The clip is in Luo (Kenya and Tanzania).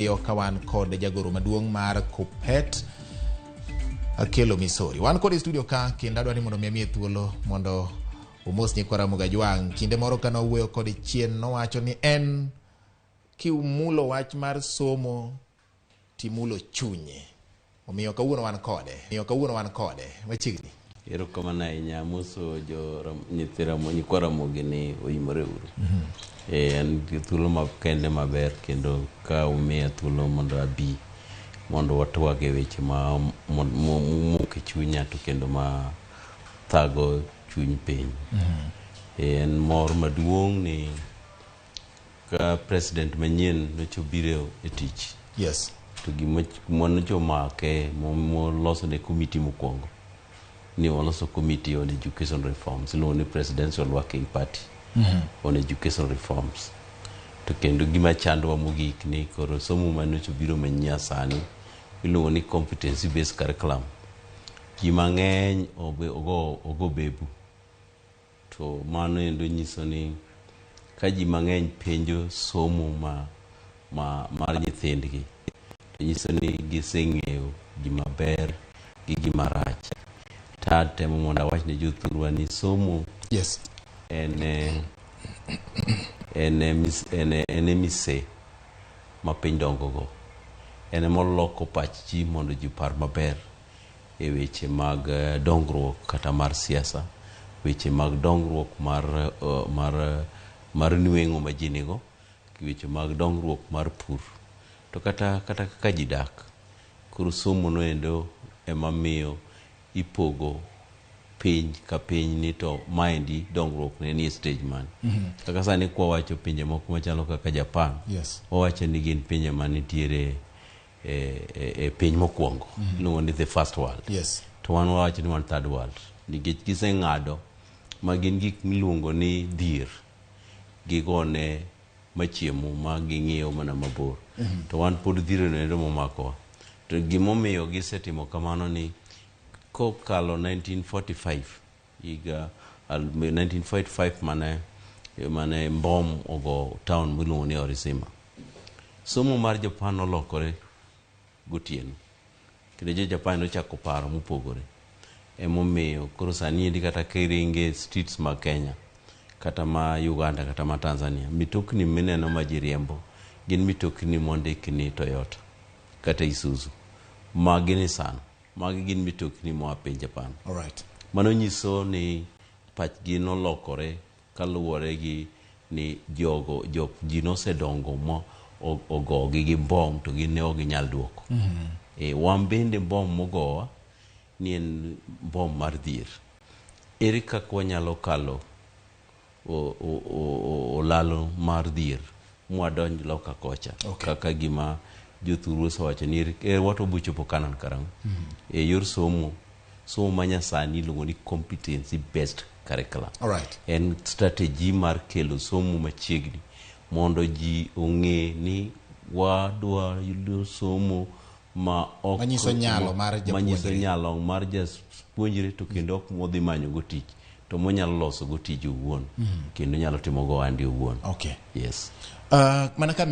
Ka wan kod jagoro maduong' mar Kuppet, Akelo Misori. Wan kod e studio ka kendo adwa ni mondo mi amiye thuolo mondo omos nyikwa Ramogi Ajwang'. Kinde moro ka nowuoyo kode chien nowacho ni en kimulo wach mar somo timulo chunye. Omiyo kawuono wan kode. Omiyo kawuono wan kode machiegni. Erokamano ahinya amoso jo nyithi Ramogi, nyikwa Ramogi ni oimore uru. En gi thuolo makende maber kendo ka umiya thuolo mondo abi mondo watwag e weche ma momoko e chunya to kendo ma thago chuny piny. En mor maduong' ni ka president manyien nyocha obiro e tich to gima nyocha omake moloso ne committee mokwongo ni waloso committee on education reforms iluongo ni Presidential Working Party on Education Reforms. To kendo gima chandowa mogik ni koro somo manyocha obiro manyasani iluongo ni competency based curriculum, ji mang'eny ogo bebu. To mano endo nyiso ni ka ji mang'eny penjo somo ma mar nyithindgi to nyiso ni giseng'eyo gima ber gi gima rach. To atemo mondo awach ne jothurwa ni somo en e mise ma piny dongo go. En emoloko pach ji mondo ji opar maber e weche mag dongruok kata mar siasa, weche mag dongruok mar nweng'o ma ji nigo, weche mag dongruok mar pur to kata kaka ji dak. Koro somo noendo ema miyo ipogo piny ka piny ni to maendi dongruok ne nie stage mane. Kaka sani kwawacho pinje moko machalo kaka Japan, wawacho ni gin pinje manitiere e piny mokwongo, iluongo ni the first world. To wan wawacho ni wan third world nikech giseng'ado ma gin gik miluongo ni dhier gigone machiemo ma ging'iyo mana mabor, to wan pod dhier no endo momakowa. To gimomiyo gisetimo kamano ni kokalo 1945, higa 1945 mane mbom ogo town miluongo ni Hiroshima, somo mar Japan nolokore gotieno kendo jo Japan nochako paro mopogore. Emomiyo koro sani endi kata kiringe streets mag Kenya kata ma Uganda kata ma Tanzania, mitokni mineno ma ji riembo gin mitokni mondik ni Toyota kata Isuzu, magi Nissan, magi gin mitokni moa piny Japan. Mano nyiso ni pachgi nolokore kaluwore gi ni jogo jok ji nosedongo ma ogogi gi mbom to gin ne ok ginyal duoko. Wan bende mbom mogowa ni en mbom mar dhier. Ere kaka wanyalo kalo olalo mar dhier mwadonj loka kocha? Kaka gima jothuru osewacho ni wato bochopo Canaan karang'o? E yor somo, somo manyasani iluongo ni competency based curriculum. En strategy mar kelo somo machiegni mondo ji ong'e ni wadwa yudo somo ma ok Manyiso nyalo mar manyiso japuonjre. Nyalo mar japuonjre to kendo ok modhi manyo go tich to monyalo loso go tij owuon kendo nyalo timo go ohande owuon. Yes. Mana ka